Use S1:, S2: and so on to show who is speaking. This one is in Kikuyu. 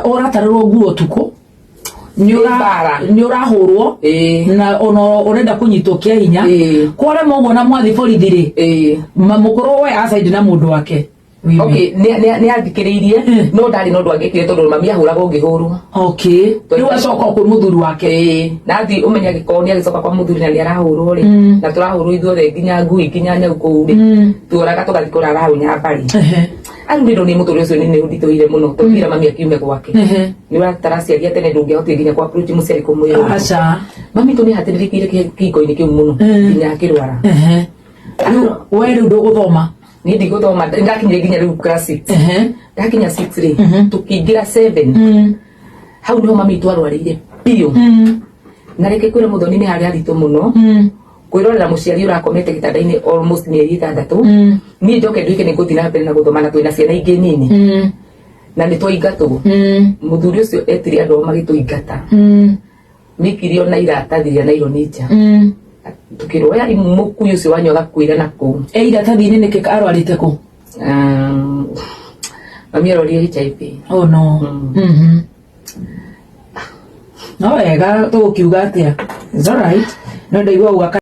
S1: Ũratarĩrwo nguo ũtukũ, nĩ
S2: Nĩ mbara.
S1: Nĩ ũrahũrwo na ona ũrenda kũnyitwo kĩa hinya. Kwarema ũguo na mwathi borithi rĩ, mũkũrũ we acaindi na mũndũ wake.
S2: Okay, nĩ athikĩrĩirie, no ndarĩ na ũndũ angĩkire tondũ mami ahũragwo ngĩhũrwo.
S1: Okay, rĩu acoka kwĩ mũthuri wake.
S2: Ĩĩ, na athi ũmenya gĩkorwo nĩ agĩcoka kwa mũthuri na nĩ arahũrwo rĩ, na tũrahũrwo ithuothe, nginya ngui, nginya nyau kũu rĩ, tuoraga tũgathiĩ kũrara hau nyambarĩ. Arĩu nĩ ndonire mũtũrĩre ũcio nĩ ũnditũhĩire mũno tondũ ira mami akiume gwake, nĩ ũratara aciari a tene, ndũngĩahotire nginya kwa approach mũciari kũmwĩra ũndũ.
S1: Aca.
S2: Mami tũ nĩ ahatĩrĩrĩkĩire kĩhiko-inĩ kĩu mũno nginya akĩrwara.
S1: Rĩu we rĩu ndũgũthoma?
S2: Niĩ ndigũthoma, ndakinyire nginya rĩu class 6. Ndakinya 6 rĩ, tũkĩingĩra 7, hau nĩho mami witũ arwarĩire biũ. Na reke kwĩra mũthoni, nĩ harĩ haritũ mũno kwĩrorera mũciari ũrakomete gĩtanda-inĩ almost mĩeri 6, niĩ njoke nduĩke nĩ ngũthiĩ na mbere na gũthoma na twĩna ciana ingĩ nini, na nĩ twaingatwo. Mũthuri ũcio etire andũ ao magĩtũingata, nĩikirio na iratathi rĩa naironi nja, tukĩrwo yani mũkui ũcio wanyu agakuĩra na kũu.
S1: E iratathi-inĩ nĩkĩ? Arwarĩte kũ?
S2: Mami arorire HIV.
S1: Oh no. No wega, tũgũkiuga atĩa, it's alright, no ndaigua uga.